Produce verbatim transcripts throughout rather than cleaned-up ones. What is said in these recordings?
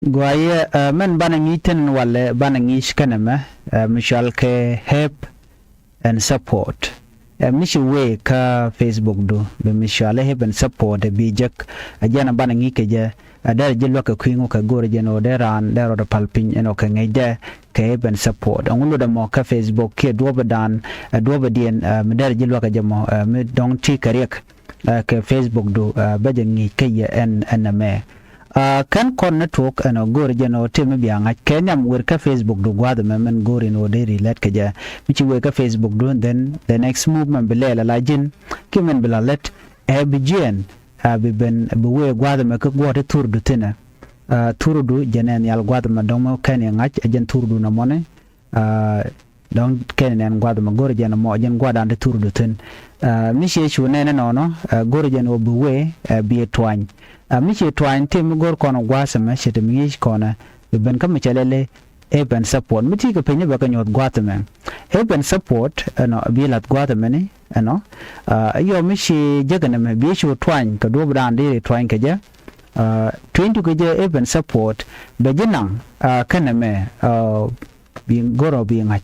Guayɛ, ɛ, mɛn banɛ ŋi̱i̱c thin walɛ banɛ ŋi̱i̱c kɛnɛ mɛ, ɛ, mi cɔal kɛ help and support. Ɛ, mi ci wee kä Facebook du, bi mi cɔal help and support, ɛ, bi jek, ɛ, jɛn banɛ ŋi̱i̱c kɛ jɛ, ɛ, derɛ ji̱ luäk kɛ kui̱ ŋu kɛ go̱o̱rɛ jɛn ɣöö dee raan, dee rɔɔdɛ pal piny ɛn ɣöö kɛ ŋäcdɛ kɛ help and support. Ɛŋu lotdɛ mɔ kä Facebook kiɛ duɔ̱ɔ̱pdan, ɛ, duɔ̱ɔ̱pdiɛn, ɛ, mi derɛ ji̱ luäk kɛ jɛ mɔ, ɛ, mi dɔ̱ŋ ti kɛ riɛk, ɛ, kɛ Facebook du, ɛ, bä jɛ ŋi̱i̱c kä yɛ ɛn, ɛn ɛmɛ. Ɛ, kɛn kɔn ni tuɔk ɛn ɔ go̱o̱r jɛn ɔ tëë mi bia ŋa̱c kɛ nhiam wer kä Facebook du gua̱a̱th ɛmɛ mɛn go̱o̱r in ɔ dee ri lɛt kɛ jɛ. Mi ci wee kä Facebook du, then the next move mɛn bi lɛɛl ala ji̱n kiɛ mɛn bi la lɛt, ɛ, bi jiɛɛn, ɛ, bi ben, bi wee gua̱a̱th ɛmɛ kä guɔ̱ɔ̱t i̱ thur du thi̱nɛ. Ɛ, thur du jɛn ɛ nhial gua̱a̱th ɛmɛ dɔ̱ŋ mɛ kɛn i̱ ŋa̱c, ɛ jɛn thur du nɔmɔni. Ɛ, dɔ̱ŋ kɛn nɛn gua̱th mɛ go̱r jɛn mɔ jɛn gua̱dan ti thur du thi̱n. Ɛ, mi ciɛ cu nɛn ɛnɔnɔ, ɛ, go̱r jɛn ɣöö bi wee, ɛ, bi tuany. Ɛ, mi ciɛ tuany ti mi go̱r kɔn gua̱th mɛ ce̱t mi ŋi̱i̱c kɔnɛ bi ben kä mi cɛ lɛli help and support. Mi ti kɛ piny bɛ kɛ nyuɔth gua̱th mɛ. Help and support ɛnɔ bi lath gua̱th mɛ ni ɛnɔ. Ɛ, yɔ mi ci jek ɛnɛ mɛ bi cu tuany kɛ duɔ̱pdan diri tuany kɛ jɛ. Ɛ, tueny tu kɛ jɛ help and support bɛ ji̱ naŋ, ɛ, kɛnɛ mɛ, ɛ, bi go̱r ɔ bi ŋa̱c.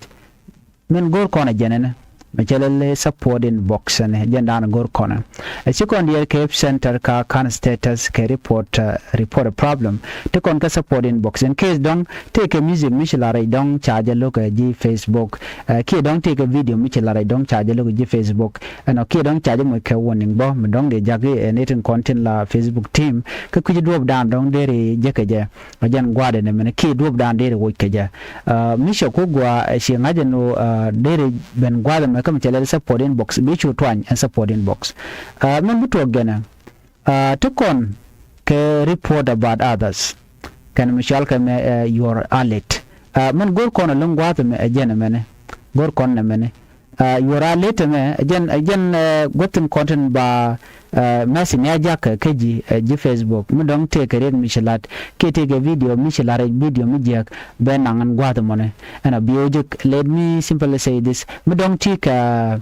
Min go̱r kɔn a jɛn ɛn mi cɛ lɛl support inbox ɛn jɛn dan go̱r kɔn. Ɛ ci kɔn diɛɛr kɛ help center ka kan status kɛ report, ɛ, report a problem. Ti kɔn kä support inbox in case dɔŋ tëë kɛ music mi ci la rɛc dɔŋ ca jɛ lo̱k, ɛ, ji̱ Facebook. Ɛ, kiɛ dɔŋ tëë kɛ video mi ci la rɛc dɔŋ ca jɛ lo̱k ji̱ Facebook. Ɛnɔ kiɛ dɔŋ ca jɛ moc kɛ warning bä mi dɔŋ dee ja̱k i̱, ɛ, ni tin kɔn tin la Facebook team. Kä kui̱ci duɔ̱ɔ̱p dan dɔŋ deri jɛ kɛ jɛ. Ɛ jɛn gua̱a̱dɛ ni mɛn kiɛ duɔ̱ɔ̱pdan deri woc kɛ jɛ. Ɛ, mi cɛ ku gua̱a̱, ɛ, ci ŋa̱c ɛn ɣöö, ɛ, deri ben gua̱a̱th ɛmɛ kä mi cɛ lɛl support inbox, bi cu tuany ɛn support inbox. Ɛ, mɛn bi tuɔɔk gɛnɛ, ɛ, ti kɔn kɛ report about others. Kɛn mi cɔal kɛ mɛ, ɛ, your alert. Ɛ, mɛn go̱r kɔn ɛlɔ̱ŋ gua̱a̱th ɛmɛ ɛ jɛn ɛmɛni. Go̱r kɔn ɛmɛni. Ɛ, yuɔr a late ɛmɛ, ɛ jɛn, ɛ jɛn, ɛ, guäth tin kɔn tin ba, ɛ, message ni a jakä kä ji̱, ɛ, ji̱ Facebook. Mi dɔ̱ŋ tëëkɛ riet mi ci lat, kiɛ tëëkɛ video mi ci lat, rɛc video mi jiäk, bɛ naŋ ɛn gua̱th ɛmɔni. Ɛn a bi ɣöö jek, let me simply say this. Mi dɔ̱ŋ tëëkɛ,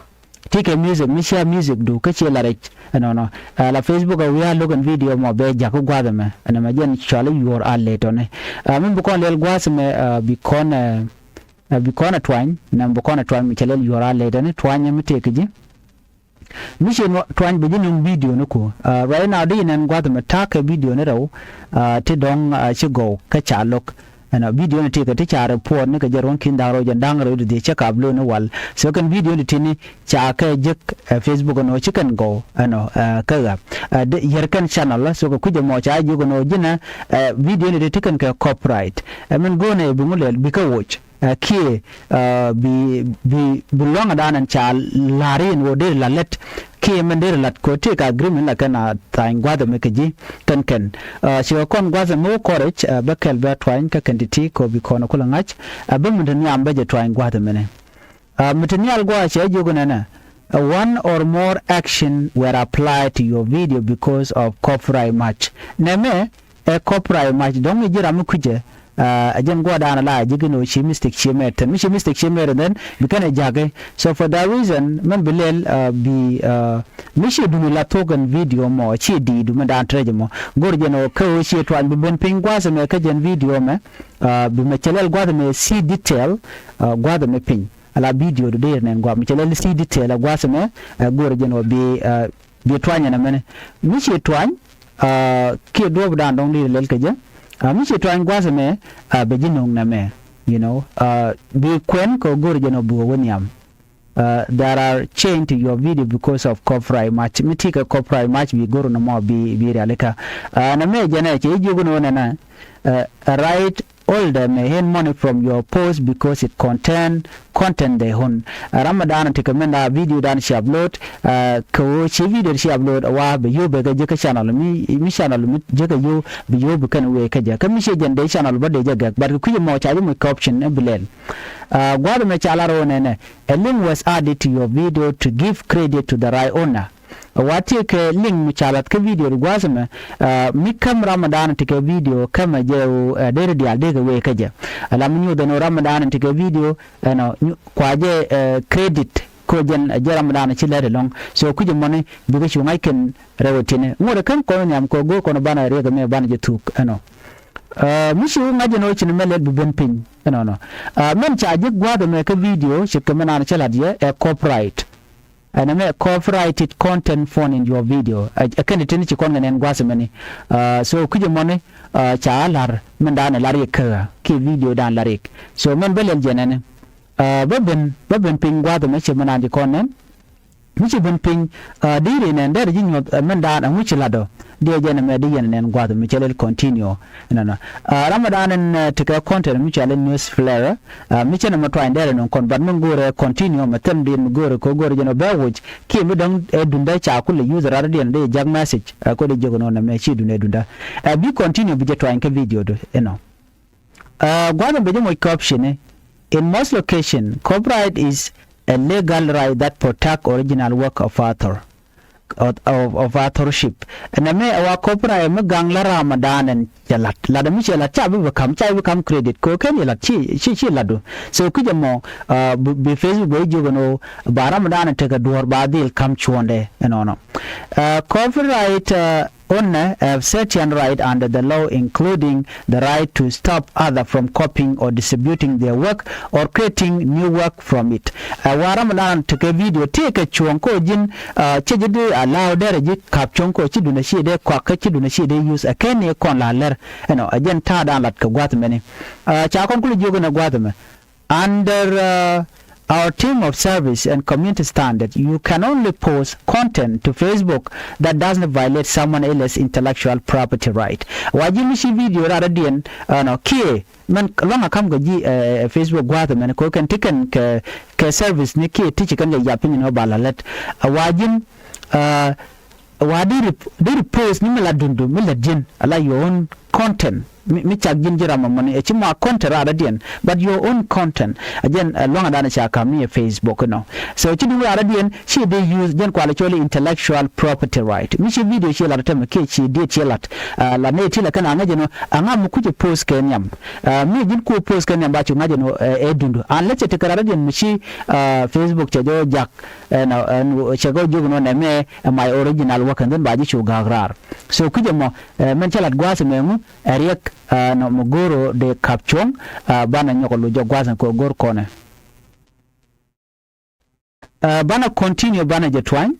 tëëkɛ music, mi cia music du, kä cie lat rɛc, ɛnɔnɔ. Ɛ, la Facebook a wi̱i̱ a lo̱k ɛn video mɔ bɛ jakä gua̱th ɛmɛ. Ɛn ɛmɛ jɛn cɔal i̱ yuɔr a late ɔni. Ɛ, mi bi kɔn liɛl gua̱th ɛmɛ, ɛ, bi kɔn, ɛ, Ɛ, bi kɔn ɛ tuany, nɛm bi kɔn ɛ tuany mi cɛ lɛl yuɔr a lɛt ɛn tuany mi tëëk ji̱. Mi ci tuany bɛ ji̱ nöŋ video ni ku. Ɛ, right now di nɛn gua̱th mi ta̱a̱ kɛ video ni rɛw, ɛ, ti dɔ̱ŋ, ɛ, ci gɔw kä ca lo̱k. Ɛnɔ video ni tëëk ti ca report ni kɛ jɛ ruɔ̱ŋ ki̱n da̱ŋ rɛw jɛ da̱ŋ rɛw di dhiec cɛ kap lo̱k ni wal. So kɛn video ni ti ni ca kɛ jek, ɛ, Facebook ɛnɔ ci kɛn gɔw ɛnɔ, ɛ, kä ɣä. Ɛ, yɛr kɛn channel la so kɛ kui̱c ɛmɔ ca jiök ɛnɔ ji̱n ɛ, ɛ, video ni ti ti kɛn kɛ copyright. Ɛ, min go̱o̱nɛ bi ŋu lɛl bi kɛ woc. Ɛ, kiɛ, ɛ, bi, bi, bi luaŋdan ɛn ca la̱r in ɣöö deri la lät kiɛ min deri lat kɛ ɣöö tëëkɛ agreement la kɛn a tha̱a̱ny gua̱th ɛmɛ kɛ ji̱ kɛn kɛn. Ɛ, ci kɛ kɔn gua̱th ɛmɛ wä kɔrɛc, ɛ, bä kɛl bɛ tuany kä kɛn ti̱ti̱ kɛ ɣöö bi kɔn kulɛ ŋa̱c, ɛ, bä min te nhiam bä jɛ tuany gua̱th ɛmɛnɛ. Ɛ, mi te nhial gua̱a̱ cɛ jiök nɛnɛ, ɛ, one or more action were applied to your video because of copyright match. Nɛmɛ, ɛ copyright match dɔ̱ŋ i̱ ji̱ ram mi kui̱cɛ, ɛ, ɛ jɛn gua̱a̱r da̱a̱n ala ji̱ gin ɣöö ci mistake ci mɛr thin. Mi ci mistake ci mɛr thin, bi kɛn ɛ ja̱k i̱. So for that reason, mɛn bi lɛl, ɛ, bi, ɛ, mi ci duŋ ila thok ɛn video mɔ, ci di̱i̱du mɛn da̱a̱n tɛrɛ jɛ mɔ. Go̱r jɛn ɣöö kä ɣöö ci tuany bi ben piny gua̱a̱th ɛmɛ kä jɛn video mɛ, ɛ, bi mɛ cɛ lɛl gua̱a̱th ɛmɛ see detail, ɛ, gua̱a̱th ɛmɛ piny. Ala video du dee nɛn gua̱a̱th mi cɛ lɛl see detail, ɛ, gua̱a̱th ɛmɛ, ɛ, go̱r jɛn ɣöö bi, ɛ, bi tuany ɛn ɛmɛnɛ. Mi ci tuany, ɛ, kiɛ duɔ̱ɔ̱pdan dɔ̱ŋ dee lɛl kɛ jɛ. Ɛ, mi ci tuany gua̱a̱th ɛmɛ, ɛ, bɛ ji̱ no̱o̱ŋ nɛmɛ, you know, ɛ, bi kuɛn kɛ go̱r jɛn ɣöö bi wä wä nhiam. Ɛ, there are change to your video because of copyright match. Mi ti kɛ copyright match bi go̱r nɔmɔ bi, bi rialikä. Ɛ, nɛmɛ jɛn ɛ cɛ ji̱ jiök ni wä nɛnɛ, ɛ, right holder may earn money from your post because it contain content they own. Ɛ, ram mi da̱a̱n ti kɛ mɛn da̱a̱ video da̱a̱n ci upload, ɛ, kɛ ɣöö ci video ci upload, wa bɛ yio̱w bɛ kɛ jek kä channel mi, mi channel mi jek kɛ yio̱w, bɛ yio̱w bi kɛn wee kä jɛ. Kä mi ci jɛn dee channel bä dee jɛ gɛk, but kɛ kui̱c mɔ ca ji̱ muc kɛ option ɛ bi lɛl. Ɛ, gua̱a̱th mɛ ca lar ɣöö nɛnɛ, a link was added to your video to give credit to the right owner. Wa tëëkɛ link mi ca la̱th kä video ti gua̱a̱th ɛmɛ, ɛ, mi käm ram mi da̱a̱n ti kɛ video kämɛ jɛ ɣöö, ɛ, deri diaal dee kɛ wee kä jɛ. Ala mi nyuuth ɛn ɣöö ram mi da̱a̱n ti kɛ video ɛnɔ kua jɛ, ɛ, credit kɛ ɣöö jɛn, ɛ, jɛ ram mi da̱a̱n ci lɛt ɛlɔ̱ŋ. So kui̱c ɛmɔni bikɛ cu ŋa̱c kɛn rɛw ɛ ti̱ni. Ŋot ɛ kɛn kɔn nhiam kɛ ɣöö go̱o̱r kɔn banɛ riɛk ɛmɛ banɛ jɛ thuk ɛnɔ. Ɛ, mi ci wä ŋa̱c ɛn ɣöö ci ni mɛ lɛl bi ben piny ɛnɔnɔ. Ɛ, mɛn ca ji̱ gua̱a̱th ɛmɛ kä video ce̱tkɛ mɛn an cä la̱t yɛ ɛ copyright. Ɛn ɛmɛ copyrighted content found in your video. Ɛ, ɛ kɛn ti tin ci kɔn kɛ nɛn gua̱a̱th ɛmɛni. Ɛ, so kui̱c ɛmɔni, ɛ, ca la̱r mɛn da̱a̱n ɛ la̱r yɛ käkä kiɛ video da̱a̱n la̱r yɛ. So mɛn bä lɛl jɛ nɛni. Ɛ, bä ben, bä ben piny gua̱a̱th ɛmɛ ci mɛn an ci kɔn nɛn. Mi ci ben piny, ɛ, deri nɛn derɛ ji̱ nyuɔth, ɛ, mɛn da̱a̱n ɛŋu ci la̱t ɔ. Diɛ jɛn ɛmɛ di yɛn nɛn gua̱a̱th mi cɛ lɛl continue. Ɛnɔnɔ. Ɛ, ram mi da̱a̱n ɛn, ɛ, tekɛ content mi cɛ lɛl news flare. Ɛ, mi cɛ nɛ mɛ tuany derɛ nɔŋ kɔn, but mi go̱o̱rɛ continue mɛ thil diet mi go̱o̱rɛ kɛ go̱o̱rɛ jɛn ɔ bɛ woc. Kiɛ mi dɔ̱ŋ ɛ dundä ca kulɛ user rat diɛn di jak message. Ɛ, kɔ di jiök nɔ nɛ mɛ ci dundä dundä. Ɛ, bi continue bi jɛ tuany kä video du, you know. Ɛ, gua̱a̱th ɛmɛ bɛ jɛ moc kɛ option ni. In most location, copyright is a legal right that protect original work of author, of, of, of authorship. Ɛn ɛmɛ ɛ wa copyright mi gaŋ la ram mi da̱a̱n ɛn cɛ la̱t. La̱t ɛmɛ cɛ la̱t ca bi bi ka̱m, ca bi ka̱m credit kɛ ɣöö kɛn cɛ la̱t ci, ci, ci la̱tdu. So kui̱c ɛmɔ, ɛ, bi, bi Facebook bɛ jiök ɛn ɣöö ba ram mi da̱a̱n ɛn tekɛ duɔ̱ɔ̱r ba dhil ka̱m cuɔ̱ɔ̱ŋdɛ ɛnɔnɔ. Ɛ, copyright, ɛ, owner have certain right under the law, including the right to stop other from copying or distributing their work or creating new work from it. Ɛ, wa ram mi da̱a̱n tekɛ video tëëkɛ cuɔ̱ɔ̱ŋ kɔ ji̱n, ɛ, cɛ ji̱ di allow derɛ ji̱ ka̱p cuɔ̱ŋ kɔ ci dundä ci dee kɔak kä ci dundä ci dee use ɛ kɛn ni kɔn la lɛr. Ɛnɔ, ɛ jɛn ta̱a̱ da̱a̱n lat kɛ gua̱a̱th ɛmɛni. Ɛ, ca kɔn kulɛ jiök ɛn ɛ gua̱a̱th ɛmɛ. Under, uh, our term of service and community standard, you can only post content to Facebook that doesn't violate someone else's intellectual property right. Wa ji̱ mi ci video rat rɔ̱diɛn, ɛnɔ, kiɛ mɛn luaŋ a ka̱m kɛ ji̱, ɛ, ɛ, Facebook gua̱a̱th ɛmɛn kɛ ɣöö kɛn ti kɛn kɛ, kɛ service ni kiɛ ti ci kɛn kɛ yap piny ni ɣöö ba la lät. Ɛ, wa ji̱n, ɛ, Wa deri, deri post ni mi la dundu, mi la ji̱n, ala your own content. Mi, mi cak ji̱n ji̱ ram mɔni, ɛ ci mɔ a content rat rɔ̱diɛn, but your own content. Ɛ jɛn, ɛ, luaŋ a dan ca ka̱m ni ɛ Facebook inɔ. So ci duŋ rat rɔ̱diɛn, ci dee use, jɛn kualɛ cɔl intellectual property right. Mi ci video ci lat tɛmɛ kiɛ ci diet ci lat. Ɛ, la nɛ ti la kɛn a ŋäc ɛnɔ, a ŋa mi kucɛ post kɛ nhiam. Ɛ, mi ji̱n ku post kɛ nhiam ba cu ŋa̱c ɛnɔ, ɛ, ɛ dundu. An lɛ cɛ ti kɛ rat rɔ̱diɛn mi ci, ɛ, Facebook cɛ jɔ jak. Ɛn, ɛn, cɛ kɛ jiök nɔ nɛ mɛ, ɛ, my original work, and then ba ji̱ cu gak raar. So kui̱c ɛmɔ, ɛ, mɛn cä lat gua̱a̱th ɛmɛ ŋu, ɛ, riɛk, ɛ, nɔ mɛ go̱o̱r ɔ dee ka̱p cuɔ̱ŋ, ɛ, banɛ nyɔk ɔ luc jɔk gua̱a̱th ɛn kɛ go̱o̱r kɔnɛ. Ɛ, banɛ continue banɛ jɛ tuany.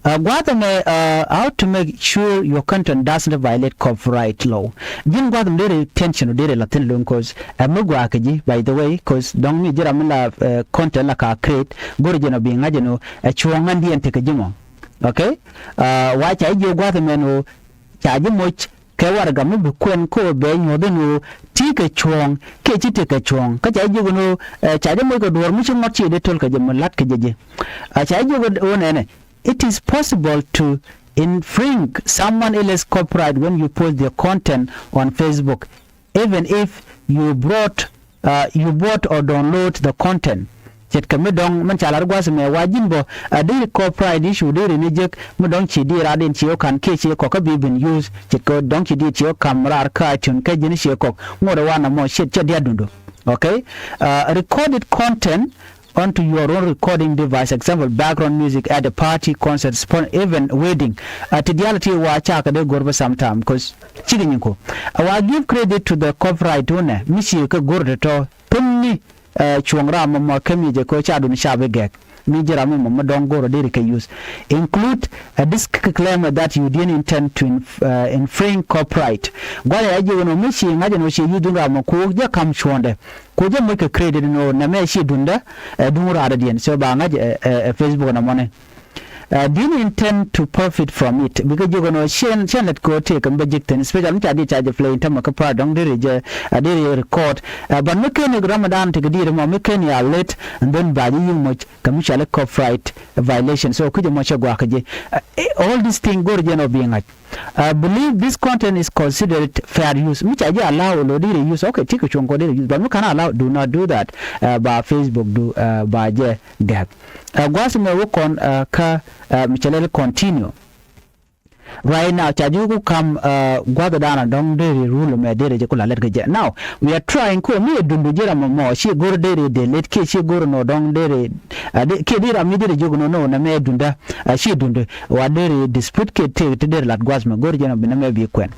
Ɛ, gua̱a̱th ɛmɛ, ɛ, how to make sure your content doesn't violate copyright law. Ji̱n gua̱a̱th ɛmɛ derɛ tension derɛ la thin lo̱ŋ, cause ɛ mi gɔaa kɛ ji̱, by the way, cause dɔ̱ŋ mi ji̱ ram mi la, ɛ, content la ka create, go̱rɛ jɛn ɔ bi ŋa̱c ɛn ɣöö ɛ cuɔ̱ɔ̱ŋ ŋa̱ndiɛn tekɛ ji̱ mɔ. Okay? Ɛ, wa ca ji̱ jiök gua̱a̱th ɛmɛ ɛn ɣöö ca ji̱ moc kɛ warɛga mi bi kuɛn kä ɣöö bɛ nyuɔ̱th ɛn ɣöö ti kɛ cuɔ̱ɔ̱ŋ kiɛ ci ti kɛ cuɔ̱ɔ̱ŋ. Kä ca ji̱ jiök ɛn ɣöö, ɛ, ca ji̱ moc kɛ duɔ̱ɔ̱r mi ci ŋuɔ̱t ci dee töl kɛ jɛ mi la̱t kɛ jɛ ji̱. Ɛ, ca ji̱ jiök ɣöö nɛnɛ. It is possible to infringe someone else's copyright when you post their content on Facebook, even if you brought, uh, you bought or download the content. Ce̱tkɛ mi dɔ̱ŋ min ca lar gua̱th mɛ wa ji̱n bä, a deri copyright issue deri ni jek mi dɔ̱ŋ ci di rat in ci ɣä ka̱n kiɛ ci kɔk kä bi bin use. Ce̱tkɛ dɔ̱ŋ ci di ci ɣä ka̱m rar kä iTunes kä ji̱n ci kɔk ŋot ɛ wa na mɔ ce̱t cɛ diat dundu. Okay? Uh, recorded content onto your own recording device, example, background music at a party, concert, spon-, even wedding. A ti diaal ti wa ca kɛ dee go̱r bä sometime, 'cause cikɛ nyin ko. A wa give credit to the copyright owner, mi ci kɛ go̱r tɔ̱tɔ̱, pin ni, ɛ, cuɔ̱ŋ ram mɔ mɔ kä mi jɛ ko ca dun ca bi gɛk. Mi ji̱ ram mɔ mɔ dɔ̱ŋ go̱r dee ri kɛ use. Include a disclaimer that you didn't intend to inf-, uh, infringe copyright. Gua̱lɛ a ji̱ wun mɔ mi ci ŋa̱c ɛn ɣöö ci use dun ram mɔ kuɔk jɛ ka̱m cuɔ̱ɔ̱ŋdɛ. Ku jɛ moc kɛ credit ni ɣöö nɛmɛ ci dundä, ɛ, duŋ raadädiɛn. So ba ŋa̱c, ɛ, ɛ, ɛ, Facebook nɔmɔni. Ɛ, didn't intend to profit from it. Bikɛ jiök ɛn ɣöö cɛn, cɛn lät kɛ ɣöö tëëk kɛ mi bä ji̱k thi̱n, especially mi ca di ca jɛ play in tämɛ kä part dɔ̱ŋ deri jɛ, ɛ, deri record. Ɛ, but mi ken i̱ Ramadan tekɛ di̱i̱t ɛmɔ, mi ken i̱ a late, and then ba ji̱ yi̱k moc kɛ mi cɔal i̱ copyright violation. So kui̱c ɛmɔ cɛ gua̱a̱k kɛ ji̱. Ɛ, all this thing go̱r jɛ ɛn ɣöö bi ŋa̱c. I believe this content is considered fair use. Mi ca jɛ allow lo diri use, okay, ti kɛ cuɔ̱ŋ kɔ diri use. But mi kan allow, do not do that. Ɛ, ba Facebook du, ɛ, ba jɛ gɛk. Ɛ, gua̱th mɛ wä kɔn, ɛ, kä, ɛ, mi cɛ lɛl continue. Right now ca ji̱ ku kam gua̱th dan dɔ̱ŋ deri rul mɛ deri jɛ ku la lɛt kɛ jɛ. Now we are trying ko mi dundu ji̱ ram mɔ ci go̱r deri de let kiɛ ci go̱r nɔ dɔ̱ŋ deri kiɛ di ram mi deri ji̱ ku nɔ nɔ nɛ mɛ dunda ci dundu wa deri dispute kiɛ te te deri lat gua̱th mɛ go̱r jɛ nɔ bi nɛ mɛ bi kuɛn.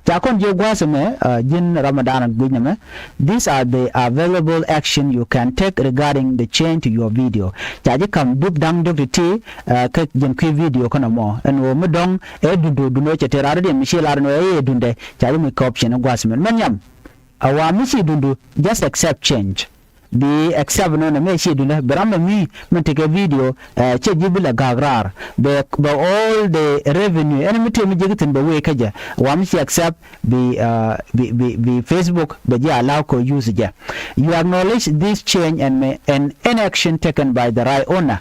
Ca kɔn ji̱ gua̱th mɛ ji̱n ram dan guic nɛ mɛ. These are the available action you can take regarding the change to your video. Ca ji̱ kam dup da̱ŋ dök ti ti kä jɛn kui̱ video känɛ mɔ ɛn ɣöö mi dɔ̱ŋ ɛ dundu dundu cɛ te raar diɛn mi ci lar ɛn ɣöö ɛ yɛ dundɛ ca ji̱ mi kɛ option ɛ gua̱th mɛn mɛn yam. A wa mi ci dundu just accept change. Bi accept nɔ nɛ mɛ ci dundɛ bi ram mɛ mi mɛn tekɛ video cɛ ji̱ bi lɛ ga̱a̱k raar bɛ bɛ all the revenue ɛn mi tëë mi ji̱ ki thi̱n bɛ wee kä jɛ. Wa mi ci accept bi bi bi bi Facebook bɛ ji̱ allow kɛ use jɛ. You acknowledge this change and may and any action taken by the right owner.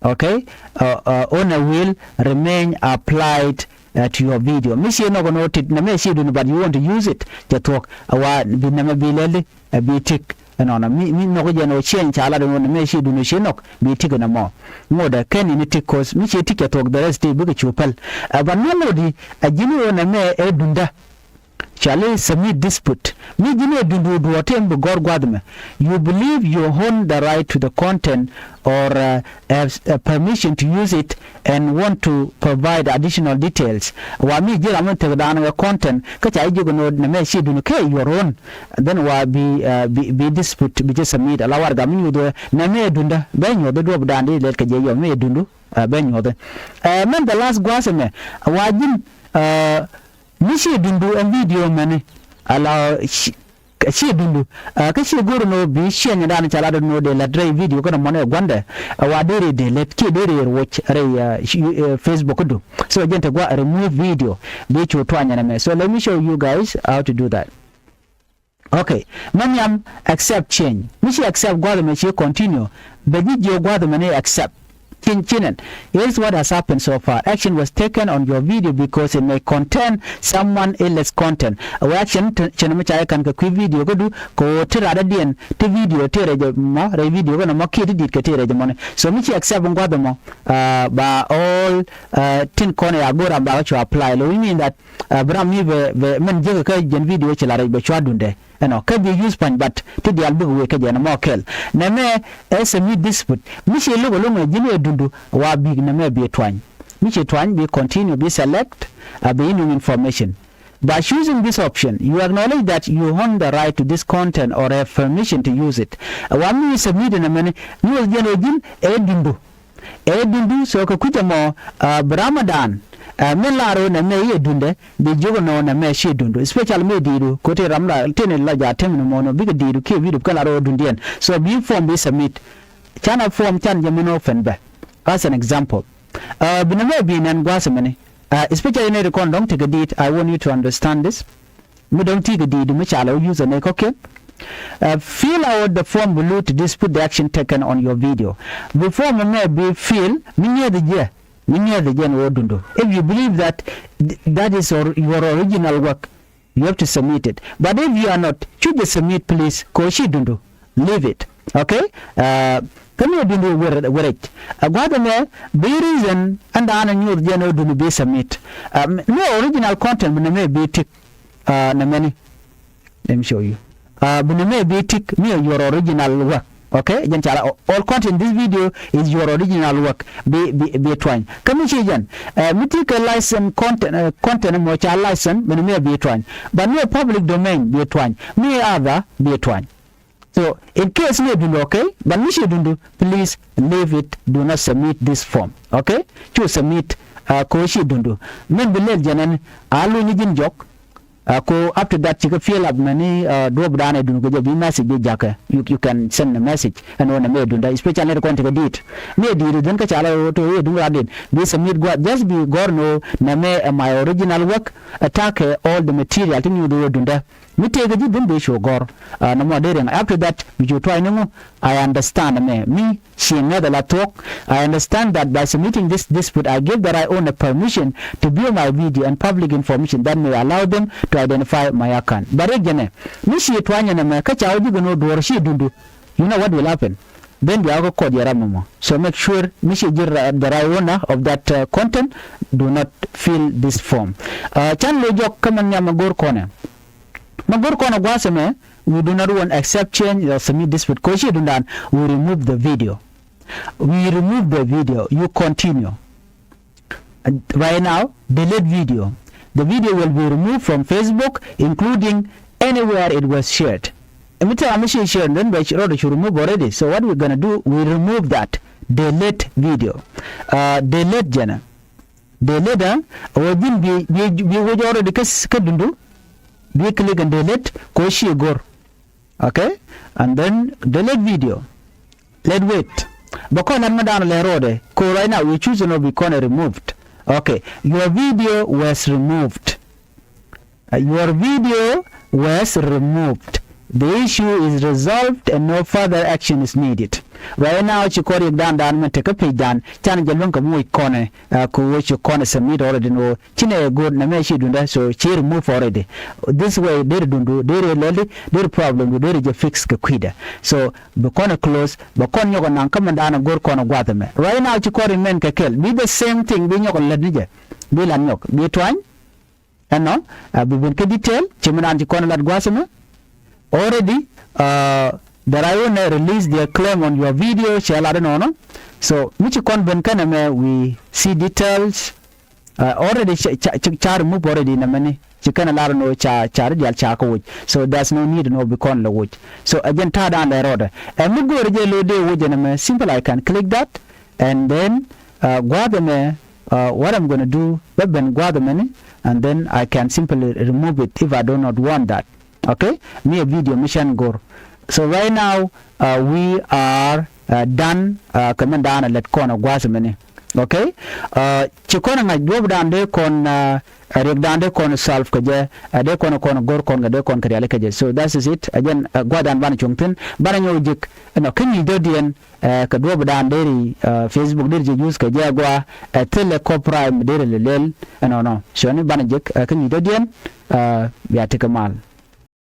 Okay. Owner will remain applied to your video. Mi ci nɔk nɔ tit na mi ci duni but you want to use it cɛ thuɔk a wa bi nɛmɛ bi lɛli a bi tik. Ɛnɔnɔ mi mi nɔk jɛ nɔ change ca lat nɔ na mi ci duni ci nɔk bi tik nɛ mɔ. Ŋot ɛ kɛn ini tik cause mi ci tik cɛ thuɔk the rest ti bikɛ cu päl. But mi ŋot di a ji̱n wä na mi ɛ dunda. Cali submit dispute mi ji̱n ɛ dundu duɔ̱ɔ̱r tin bi gɔ̱r gua̱th mɛ. You believe you own the right to the content or have permission to use it and want to provide additional details. Wa mi ji̱ ram mi tek dan wɛ content kä ca ji̱ ji̱ kɛ no̱o̱t nɛ mɛ ci dun kɛ your own. Then wa bi bi dispute bi jɛ submit ala warɛga mi nyuth wɛ nɛ mɛ dundä bɛ nyuɔth duɔp dan di lɛt kɛ jɛ yɔ mi dundu bɛ nyuɔth. Mɛn the last gua̱th mɛ wa ji̱n mi ci dundu ɛn video mɛni ala ci dundu kä ci go̱r ni bi ciɛny dan ca lat ni dee lät rɛy video kɛn mɔni ɛ guandɛ. Wa dee ri dee lät kiɛ dee ri woc rɛy Facebook du. So jɛn te gua remove video bi cu tuany ɛn ɛmɛ. So let me show you guys how to do that. Okay. Mɛ nhiam accept change mi ci accept gua̱th mɛ ci continue. Bɛ ji̱ jiɛ gua̱th mɛ ni accept. Cin cinɛn. Here's what has happened so far. Action was taken on your video because it may contain someone else's content. Awɛ action cɛn mi ca yɛ kan kɛ kui̱ video kädu kɛ ɣöö ti radä diɛn ti video ti rɛc mɔ rɛc video kɛn mɔ kiɛ ti dit kɛ ti rɛc mɔni. So mi ci accept in gua̱th mɔ ba all tin kɔn ya go̱r ram ba kä cu apply lo, which mean that bi ram mi bɛ bɛ mɛn jek kä jɛn video ci la rɛc bɛ cua dundɛ. Ɛnɔ kä bi use puany but ti diaal bik wee kä jɛ nɛ mɔ kɛl. Nɛ mɛ ɛ submit dispute mi ci lo̱k ɛ lo̱ŋ ɛ ji̱n ɛ dundu wa bik nɛ mɛ bi tuany. Mi ci tuany bi continue bi select a bi inung information. By choosing this option you acknowledge that you own the right to this content or have permission to use it. Wa mi submit nɛ mɛni nyuɔth jɛn ɛ ji̱n ɛ dundu. Ɛ dundu so kɛ kui̱c ɛmɔ bi Ramadan min lar ɣöö nɛ mɛ i̱ ɛ dundɛ bi jiök ɛnɔ nɛ mɛ ci dundu especially mi di̱i̱du ko̱ ti ram la tini la ja̱ temi ni mɔnɔ bikɛ di̱i̱du kiɛ video kɛn lar ɣöö dundiɛn. So bi form bi submit. Canɛ form can jɛ min ɣöö pen bɛ as an example. Bi nɛ mɛ bi nɛn gua̱a̱th mini especially ni ri kɔn dɔ̱ŋ ti kɛ di̱i̱t. I want you to understand this. Mi dɔ̱ŋ ti kɛ di̱i̱t mi ca lɛ wä user ni kɔ̱kiɛn. Fill out the form below to dispute the action taken on your video. Bi form mɛ bi fill mi nyieth jɛ mi nyieth jɛ ni wä dundu. If you believe that that is your original work you have to submit it. But if you are not, cu jɛ submit please kɛ ɣöö ci dundu. Leave it. Okay. Kä mi dundu wä rɛc a gua̱th ɛmɛ bi reason ɛn daanɛ nyuɔth jɛ ni wä dundu bi submit. Mi original content mi nɛ mɛ bi tik. Nɛ mɛni. Let me show you. Bi nɛ mɛ bi tik mi your original work. Okay. Jɛn ca la all content in this video is your original work. Bi bi bi tuany kä mi ci jɛn mi ti kɛ license content content mɔ ca license bi nɛ mɛ bi tuany. But mi public domain bi tuany mi other bi tuany. So in case mi dundu okay but mi ci dundu please leave it, do not submit this form. Okay. Cu submit. Kɛ ɣöö ci dundu min bi lel jɛn ɛn a luny ji̱n jɔk. Ko up to that cikɛ fill up mɛni duɔ̱ɔ̱p daanɛ dun kɛ jɛ bi message bi jakä. You can send a message ɛn ɣöö nɛ mɛ dunda especially nɛ ti kɔn ti kɛ di̱i̱t. Mi ɛ di̱i̱t dhin kä ca la ɣöö to i̱ dun rat di̱t bi submit gua̱a̱th just bi gɔ̱r ni ɣöö nɛ mɛ ɛ my original work. Ɛ ta̱kɛ all the material ti nyuuth ɣöö dunda. Mi tëëkɛ ji̱ dhin bi cu gɔ̱r. Nɛ mɔ dee riɛŋ up to that bi cu tuac ni ŋu. I understand mɛ mi ci ŋäth ala thuɔ̱k. I understand that by submitting this dispute I give the right owner permission to view my video and public information that may allow them to identify my account. But riɛk jɛnɛ mi ci tuany ɛnɛ mɛ kä ca wä ji̱ gɛ ni wä duɔ̱ɔ̱r ci dundu. You know what will happen? Then bia kɛ kɔt yɛ ram mɔ. So make sure mi ci ji̱ ra-, the right owner of that uh, content, do not fill this form. Uh, can lo jɔk kä mɛ nhiam mɛ go̱r kɔnɛ. Mɛ go̱r kɔnɛ gua̱a̱th ɛmɛ, we do not want accept change or submit dispute. Kɔ ci dundan, we remove the video. We remove the video. You continue. And right now, delete video. The video will be removed from Facebook, including anywhere it was shared. Ɛ mi tɛk a mi ci share, then bɛ rɔɔdɛ cu remove already. So what we're gonna do, we remove that. Delete video. Uh, delete jɛnɛ. Delete, uh, wä ji̱n bi, bi, bi wä jɔɔrɛ di kä, kä dundu. Bi click and delete, kɔ ci go̱r. Okay? And then delete video. Let wait. Bɛ kɔn lat mi dan lɛ rɔɔdɛ. Kɔ right now, you choose no bi kɔn removed. Okay. Your video was removed. Uh, your video was removed. The issue is resolved and no further action is needed. Right now, ci kɔr yik dan dan mɛ tekä page dan. Can jɛ luŋ kɛ muc kɔnɛ, uh, kɔ wä ci kɔnɛ submit already no. Ci nɛ good nɛ mɛ ci dundɛ, so ci remove already. This way, der dundu, der lɛli, der problem du, der jɛ fix kɛ kui̱dɛ. So, bi kɔnɛ close, bɛ kɔn nyɔkɔ naŋ kä mɛ dan go̱r kɔnɛ gua̱th mɛ. Right now, ci kɔr remain kɛ kɛl. Bi the same thing, bi nyɔkɔ lɛt ni jɛ. Bi lan nyɔk, bi tuany. Ɛnɔ, uh, bi ben kä detail, ci mi naan ci kɔn lat gua̱a̱th ɛmɛ. Already, uh, the right owner release their claim on your video, cɛ lat ɛnɔnɔ. So, mi ci kɔn ben kɛn ɛmɛ, we see details. Uh, already ca, ca, ca, ca remove already nɛ mɛni. Ci kɛn ɛ lat ɛnɔ ca, ca ri dial ca kɛ woc. So, there's no need ɛnɔ bi kɔn lɛ woc. So, ɛ jɛn ta̱a̱ dan lɛ rɔɔdɛ. Ɛ mi go̱o̱rɛ jɛ lo̱o̱ dee woc ɛnɛ mɛ, simple, I can click that. And then, uh, gua̱a̱th ɛmɛ, uh, what I'm gonna do, bä ben gua̱a̱th ɛmɛni, and then I can simply remove it if I do not want that. Okay? Mi a video mi cɛn go̱r. So right now, uh, we are, uh, done, uh, kɛ min daanɛ lät kɔn a gua̱a̱th ɛmɛni. Okay? Uh, ci kɔn a ŋa̱c duɔ̱p dan dee kɔn, uh, riɛk dan dee kɔn solve kɛ jɛ, uh, dee kɔn a kɔn a go̱r kɔn kɛ dee kɔn kɛ riali kɛ jɛ. So that is it. Again, uh, gua̱a̱th dan banɛ cuŋ thi̱n, banɛ nyɔk ji̱k, ɛnɔ, kä nyic dɔ̱diɛn, ɛ, kɛ duɔ̱ɔ̱p dan deri, ɛ, Facebook deri jɛ use kɛ jɛ agua, ɛ, thilɛ copyright mi deri lɛ lɛl, ɛnɔnɔ. Cuɔni banɛ jek, ɛ, kä nyic dɔ̱diɛn, ɛ, bia tekɛ mal.